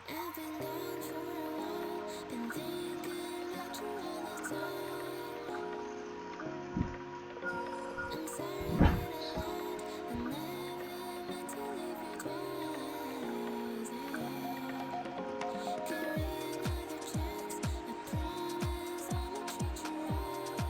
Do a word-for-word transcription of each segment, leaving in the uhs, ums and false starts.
I've been gone for a while, been thinking about you all the time. I'm sorry that I lied, I never meant to leave you twice. Give me another chance, I promise I'ma treat you right.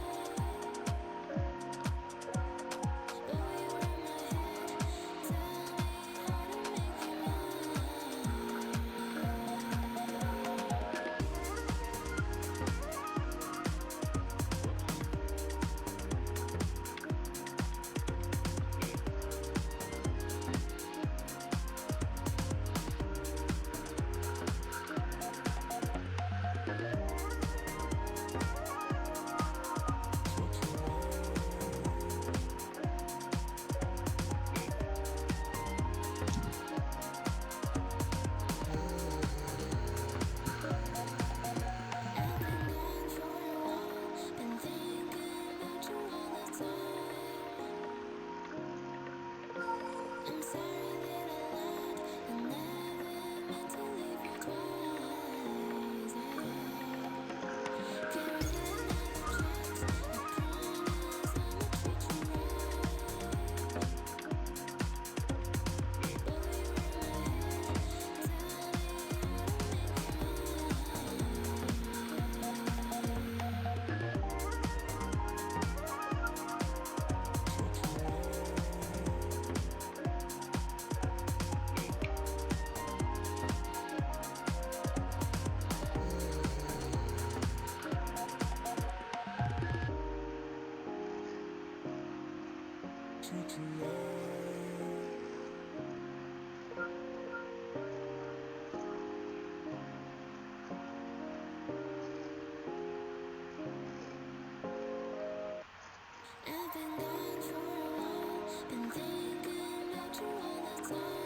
I've been gone for a while, been thinking about you all the time.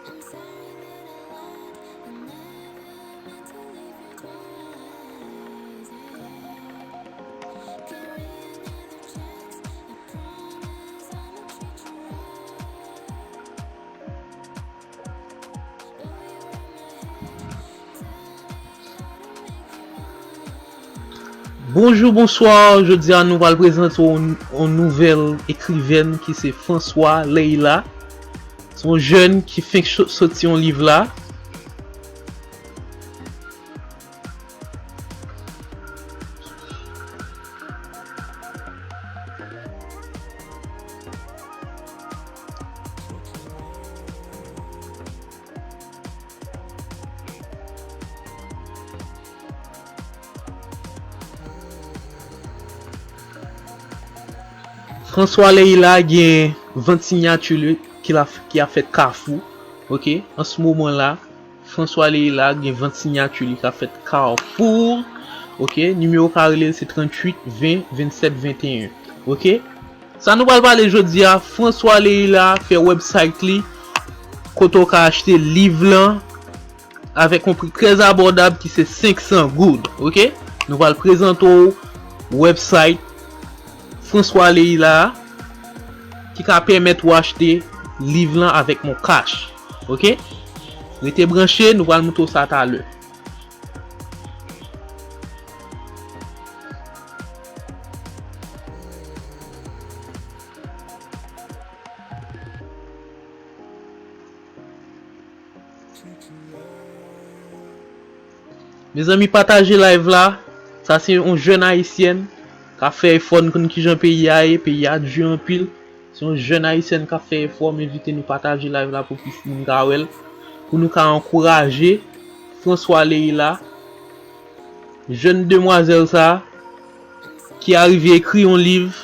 I'm sorry that I lied, I never meant to leave you twice. Give me another chance, I promise I'ma treat you right. Bonjou, bonswa. Jodi a, nou pral prezante w yon, yon nouvèl ekrivèn ki se François Leila. Se yon jèn ki fenk so-, soti yon liv la. François Leila gen vant sinyati li ki la, ki ap fèt Kafou. Ok, an se moman la, François Leila gen vant sinyati li k ap fèt Carrefour. Ok, nimewo w ka rele l se tranntuit, ven, vennsèt, venteyen. Ok, sa nou pral pale jodi a, François Leila fè website li kote w ka achte liv lan avèk yon pri trè abòdab ki se senk san goud. Ok, nou pral prezante w website François Leila a ki ka pèmèt ou achte liv lan avèk mon cash. Ok? Rete branche, nou pral montre w sa talè. Mezanmi, pataje live la. Sa se yon jèn ayisyèn k ap fè efò, n konn kijan peyi a ye, peyi a di anpil. Se yon jèn ayisyèn k ap fè efò, m envite nou pataje live la pou plis moun ka wè l, pou nou ka ankouraje François Leila, jèn demwazèl sa a, ki arive ekri yon liv.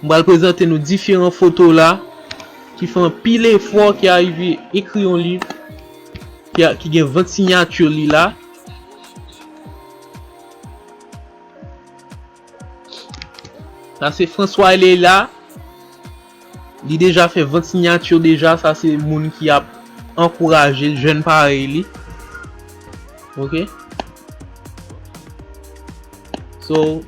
M pral prezante nou diferan foto la, ki fè anpil efò, ki arive ekri yon liv, ki a, ki gen vant sinyati li la. Sa se François Leila. Li deja fè vant sinyati deja. Sa se moun ki ap ankouraje jèn parèy li. Ok? So,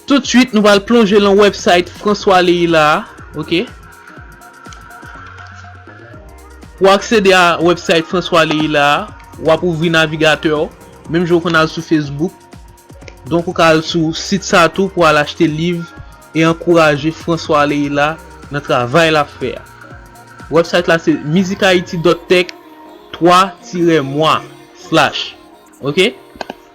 toutswit, nou pral plonje lan website François Leila a, ok? Pou aksede a website François Leila a, w ap ouvri navigatè w, menm jan w konn al sou Facebook. Donk, ou ka al sou sit sa tou pou al achte liv e ankouraje François Leila nan travay l ap fè a. Website la se musichaiti dot tech twa tirè mwa slash. Ok?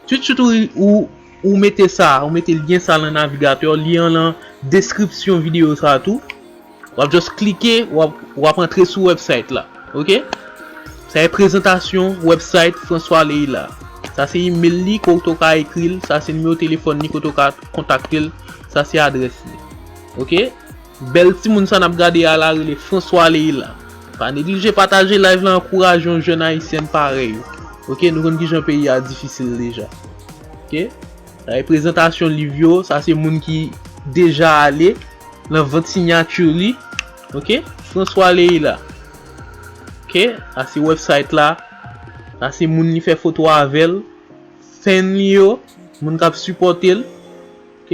Tout de suite ou, ou, ou mete sa, ou mete lyen sa nan navigatè, li an nan deskripsyon videyo sa tou. W ap just klike, w ap, w ap antre sou website la. Ok? Sa e prezantasyon website François Leila. Sa se email li kote w ka ekri l, sa se nimewo telefòn li kote w ka kontakte l, sa se adrès li. Ok? Bèl timoun sa n ap gade a la rele François Leila. Pa neglije pataje live la, ankouraje yon jèn ayisyèn parèy ou. Ok, nou konn kijan peyi a difisil deja. Ok? Sa e prezantasyon liv yo, sa se moun ki deja ale nan vant sinyati li. Ok? François Leila. Ok? Sa se website la. Sa se moun li fè foto avè l. Fan li yo, moun k ap sipòte l. Ok?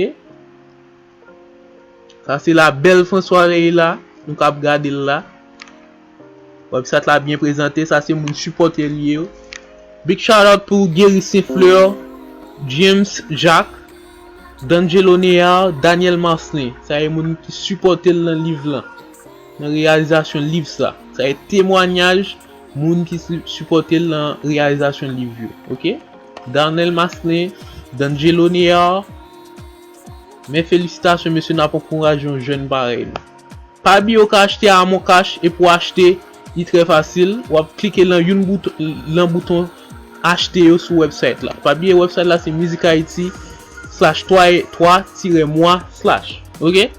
Sa se la bèl François Leila, nou k ap gade l la. Website la byen prezante, sa se moun sipòte li yo. Big shout out pou Guéry Saint Fleur, James Jacques, D'Angelo Néard, Daniel Marcelin. Sa e moun ki sipòte l nan liv lan, nan reyalizasyon liv sa. Sa e temwanyaj moun ki si-, sipòte l nan reyalizasyon liv yo. Ok? Darnel Marcelin, D'Angelo Néard, men felisitasyon, mesye, n ap ankouraje yon jèn parèy nou. Pa bliye w ka achte a Moncash, e pou achte, li trè fasil. W ap klike lan youn bout-, lan bouton achte yo sou website la. Pa bliye website la se musichaiti slash twa twa tirè mwa slash. Ok?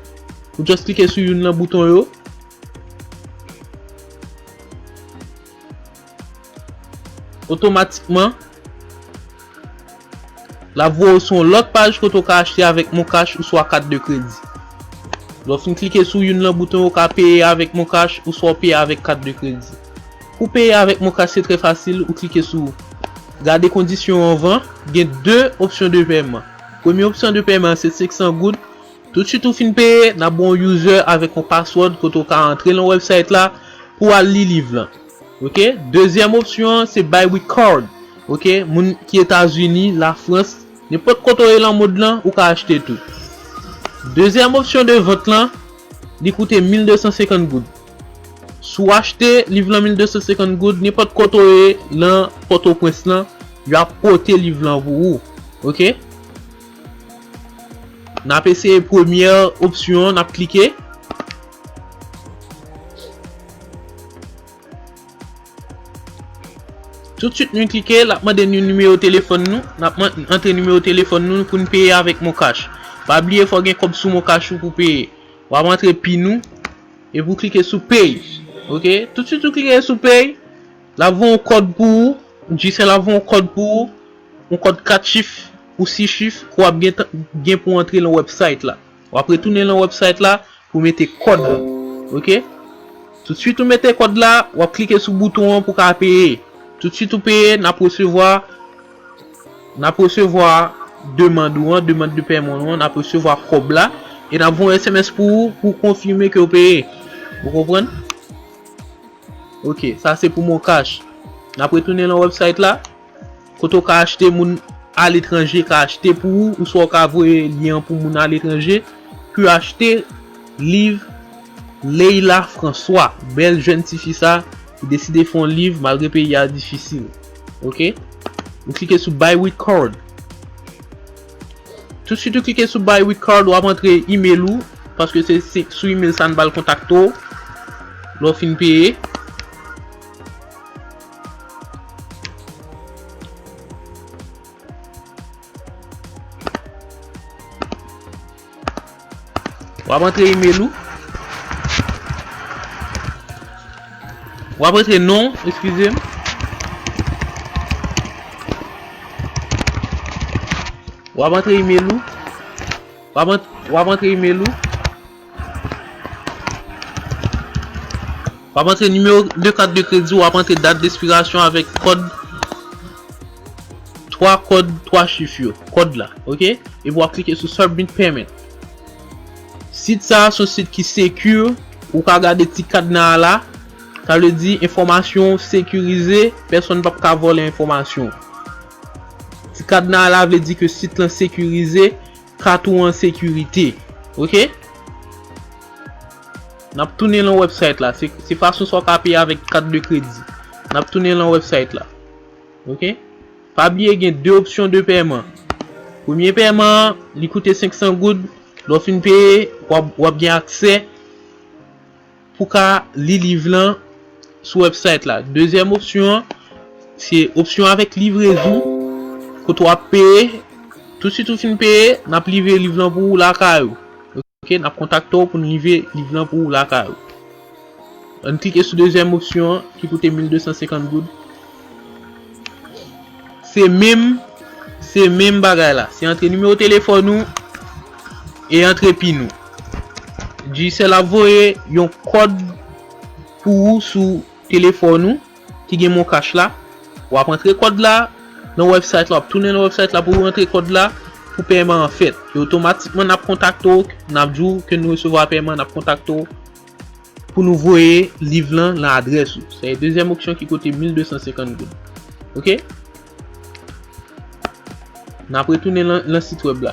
Ou just klike sou youn lan bouton yo. Otomatikman, l ap voye w sou yon lòt paj kote w ka achte avèk Moncash oswa kat de kredi. Lè w fin klike sou youn lan bouton yo, w ka peye avèk Moncash oswa w peye avèk kat de kredi. Pou peye avèk Moncash, se trè fasil, ou klike sou gade kondisyon yo anvan, gen de opsyon de pèman. Premye opsyon de pèman se senk san goud. Tousuit ou fin peye, n ap ba w yon user avèk yon password kote w ka antre lan website la pou w al li liv lan. Ok? Dezyèm opsyon an, se buy with card. Ok? Moun ki Etazini, Lafrans, nenpòt kote w ye lan mond lan, ou ka achte tou. Dezyèm opsyon de vant lan, li koute mil de san senkant goud. Si w achte liv lan mil de san senkant goud, nenpòt kote w ye lan Pòtoprens lan, y ap pote liv lan pou ou. Ok? N ap eseye premyè opsyon an, n ap klike. Tousuit nou klike, l ap mande nou nimewo telefòn nou. N ap man-, antre nimewo telefòn nou pou n peye avèk Moncash. Pa bliye, fò gen kòb sou Moncash ou pou peye. W ap antre pin ou. Epi w klike sou pay. Ok? Tousuit ou klike sou pay, l ap voye yon kòd pou ou. Digicel ap voye yon kòd pou ou. Yon kòd kat chif ou sis chif ke w ap gen tan, gen pou antre lan website la. W ap retounen lan website la pou mete kòd la. Ok? Tousuit ou mete kòd la, w ap klike sou bouton an pou w ka peye. Tousuit ou peye, n ap resevwa, n ap resevwa demann ou an, demann de pèman ou an, n ap resevwa kòb la, e n ap voye S M S pou ou, pou konfime ke w peye. Ou konprann? Ok, sa se pou Moncash. N ap retounen lan website la. Kote w ka achte, moun aletranje ka achte pou ou, oswa w ka voye lyen an pou moun aletranje pou yo achte liv Leila François, bèl jèn tifi sa ki deside fè yon liv malgre peyi a difisil. Ok? Ou klike sou buy with card. Tousuit ou klike sou buy with card, w ap antre email ou, paske se, se sou email sa n pral kontakte w lè w fin peye. W ap antre email ou. W ap antre non, eskize m. W ap antre email ou. W ap ant-, w ap antre email ou. W ap antre nimewo de kat de kredi, w ap antre dat despirasyon avèk kòd, twa kòd, twa chif yo, kòd la, ok? Epi w ap klike sou Submit Payment. Sit sa a se yon sit ki secure, ou ka gade ti kadna a la, Sa vle di enfòmasyon w sekirize, pèsonn p ap ka vòlè enfòmasyon w. Ti kadna a la vle di ke sit lan sekirize, kat ou an sekirite. Oke? N ap tounen lan website la. Se, se fason sa w ka peye avèk kat de kredi. N ap tounen lan website la. Oke? Pa bliye gen de opsyon de pèman. Premye pèman an, li koute senk san goud. Lè w fin peye, w ap, w ap gen aksè pou ka li liv lan sou website la. Dezyèm opsyon an, se opsyon avèk livrezon, kote w ap peye. Tousuit ou fin peye, n ap livre liv lan pou ou lakay ou. Oke, n ap kontakte w pou n livre liv lan pou ou lakay ou. Ann klike sou dezyèm opsyon an ki koute mil de san senkant goud. Se menm, se menm bagay la. Se antre nimewo telefòn ou e antre pin ou. Digicel ap voye yon kòd pou ou sou telefòn ou ki gen MonCash la. W ap antre kòd la nan website la, w ap tounen nan website la pou ou antre kòd la pou pèman an fèt. E otomatikman n ap kontakte w, n ap di w ke nou resevwa pèman, n ap kontakte w pou nou voye liv lan nan adrès ou. Se dezyèm opsyon ki koute mil de san senkant goud. Oke? N ap retounen lan, lan sit web la.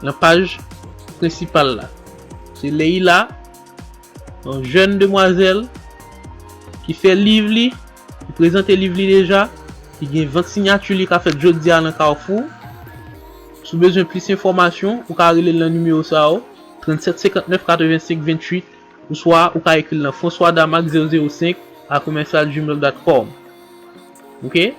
Lan paj prensipal la. Se Leila, yon jèn demwazèl ki fè liv li, ki prezante liv li deja, ki gen vant siyati li ka fèt jodi a nan Carrefour. Si w bezwen plis enfòmasyon, ou ka rele l nan nimewo sa yo, trannsèt senkantnèf katrevensenk venntuit, oswa ou ka ekri l nan François Damac zewo zewo senk a commercial gmail dot com. Oke?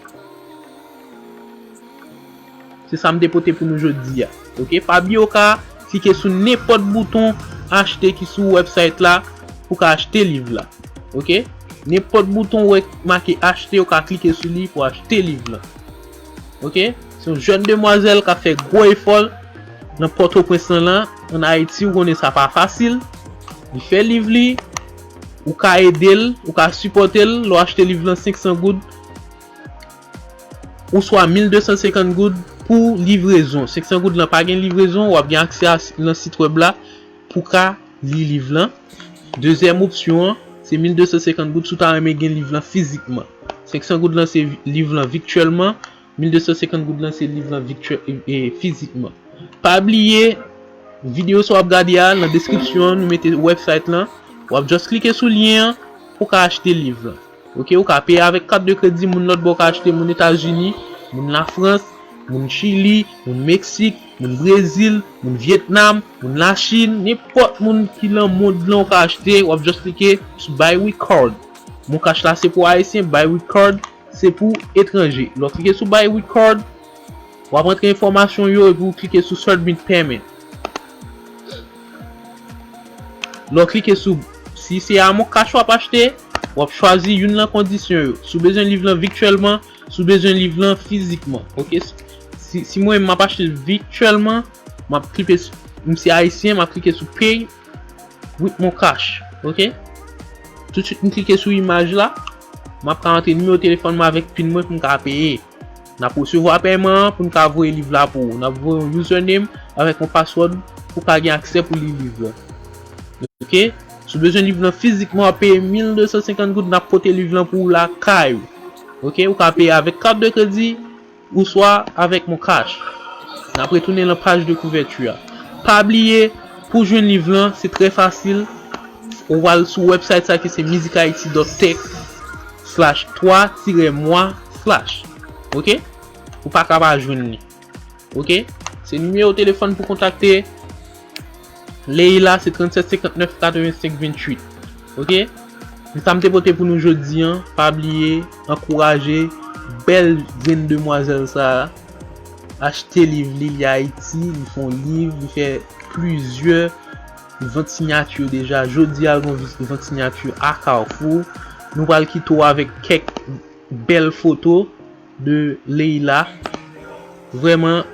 Se sa m te pote pou nou jodi a. Oke? Pa bliye w ka klike sou nenpòt bouton achte ki sou website la pou w ka achte liv la. Oke? Nenpòt bouton w wè make achte, w ka klike sou li pou achte liv lan. Oke? Se yon jèn demwazèl k ap fè gwo efò nan Pòtoprens lan, lan, ann Ayiti, ou konnen sa pa fasil. Li fè liv li, ou ka ede l, ou ka sipòte l, lè w achte liv lan senk san goud, oswa mil de san senkant goud pou livrezon. Senk san goud lan pa gen livrezon, w ap gen aksè a s-, lan sit web la pou ka li liv lan. Dezyèm opsyon an, se mil de san senkant goud si w ta renmen gen liv lan fizikman. Senk san goud lan se vi-, liv lan vityèlman, mil de san senkant goud lan se liv lan vityè-, e, e, fizikman. Pa bliye, videyo sa w ap gade a, nan deskripsyon an, nou mete website lan. W ap just klike sou lyen an pou w ka achte liv lan. Oke, ou ka peye avèk kat de kredi, moun lòt bò ka achte, moun Etazini, moun Lafrans, moun Chili, moun Meksik, moun Brezil, moun Vyetnam, moun Lachin, nenpòt moun ki lan mond lan ou ka achte, w ap just klike sou Buy with Card. MonCash la se pou Ayisyen, Buy with Card se pou etranje. Lè w klike sou Buy with Card, w ap antre enfòmasyon yo epi w klike sou Submit Payment. Lè w klike sou, si se a MonCash w ap achte, w ap chwazi youn lan kondisyon yo. Si w bezwen liv lan vityèlman, si w bezwen liv lan fizikman. Oke? Si, si mwen m ap achte l vityèlman, m ap klike sou, m se Ayisyen, m ap klike sou Pay with MonCash. Oke? Tousuit m klike sou imaj la, m ap ka antre nimewo telefòn mwen avèk pin mwen pou m ka peye. N ap resevwa pèman an pou n ka voye liv la pou ou. N ap voye yon username avèk yon password pou w ka gen aksè pou li liv la. Oke? Si w bezwen liv lan fizikman, w ap peye mil de san senkant goud, n ap pote liv lan pou ou lakay ou. Oke? Ou ka peye avèk kat de kredi oswa avèk MonCash. N ap retounen lan paj de kouvèti a. Pa bliye, pou jwenn liv lan, se trè fasil. Ou al sou website sa ki se music haiti dot tech slash twa tirè mwa slash. Oke? Ou pa ka pa jwenn li. Oke? Se nimewo telefòn pou kontakte Leila, se trannsèt senkantnèf katrevensenk venntuit. Oke? Se sa m te pote pou nou jodi a. Pa bliye, ankouraje bèl jèn demwazèl sa a. Achte liv li, li Ayiti, li fè yon liv, li fè plizyè vant siyati deja. Jodi a, l gen yon vant siyati a Carrefour. Nou pral kite w avèk kèk bèl foto de Leila. Vrèman,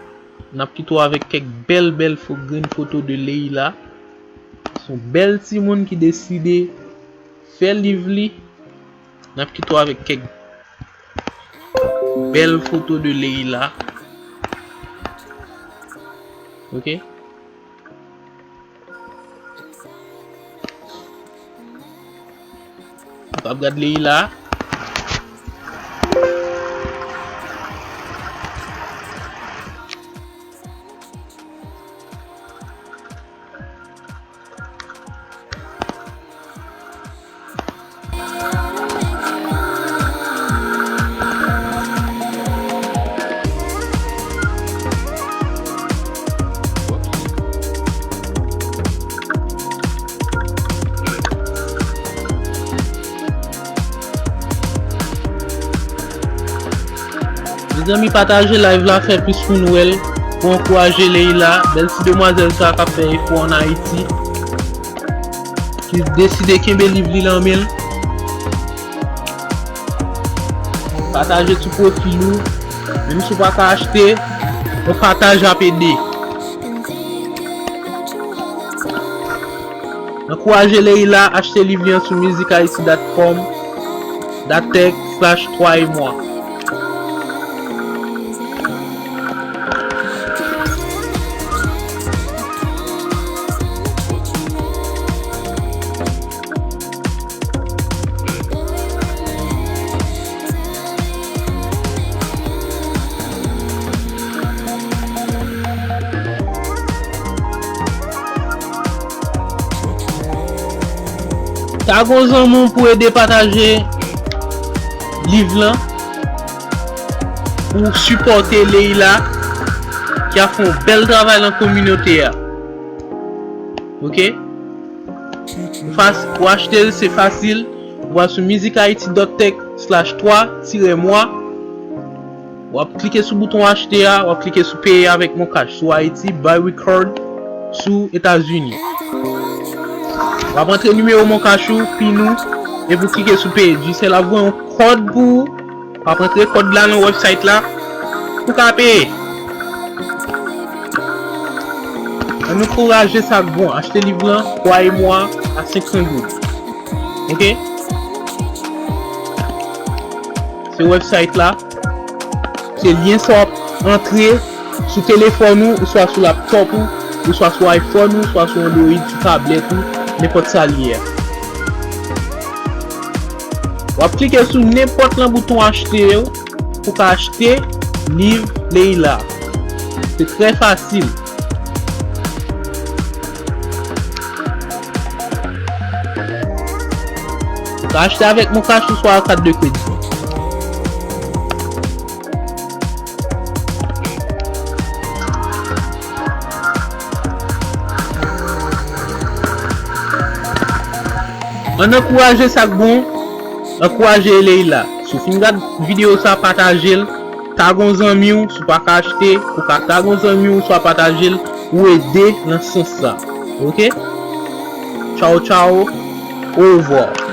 n ap kite w avèk kèk bèl, bèl fo-, grenn foto de Leila. Se yon bèl timoun ki deside fè liv li. N ap kite w avèk kèk bèl foto de Leila. Oke? W ap gad Leila. Mezanmi, pataje live la, fè plis moun wè l, pou ankouraje Leila, bèl ti demwazèl sa k ap fè efò ann Ayiti, ki deside kenbe liv li nan men l. Pataje sou pwofil ou, menm si w pa ka achte, yon pataj ap ede. Ankouraje Leila, achte liv li an sou music haiti dot com, dot tech slash twa e mwa. Tag yon zanmi w pou ede pataje liv lan, pou sipòte Leila, ki ap fè yon bèl travay nan kominote a. Ok? Ou fas-, ou achte l, se fasil. Ou al sou music haiti dot tech slash twa tire mwa. W ap klike sou bouton achte a, w ap klike sou peye avèk MonCash sou Ayiti, buy with card sou Etazini. W ap antre nimewo MonCash ou, pin ou, epi w klike sou peye. Digicel ap voye yon kòd pou ou. W ap antre kòd la nan website la pou w ka peye. Ann ankouraje sa k bon. Achte liv lan, twa e mwa a senk san goud. Ok? Se website la. Se lyen sa w ap antre sou telefòn ou, oswa sou laptop ou, oswa sou iPhone ou, oswa sou Android, sou tablèt ou, nenpòt sa l ye a. W ap klike sou nenpòt nan bouton achte yo pou w ka achte liv Leila. Se trè fasil. Ou ka achte avèk MonCash oswa kat de kredi. Ann ankouraje sa k bon, ankouraje Leila. Si w fin gad videyo sa, pataje l, tag yon zanmi w, si w pa ka achte, ou ka tag yon zanmi w, swa pataje l, ou ede nan sans sa. Ok? Tchaw, tchaw. Au revoir.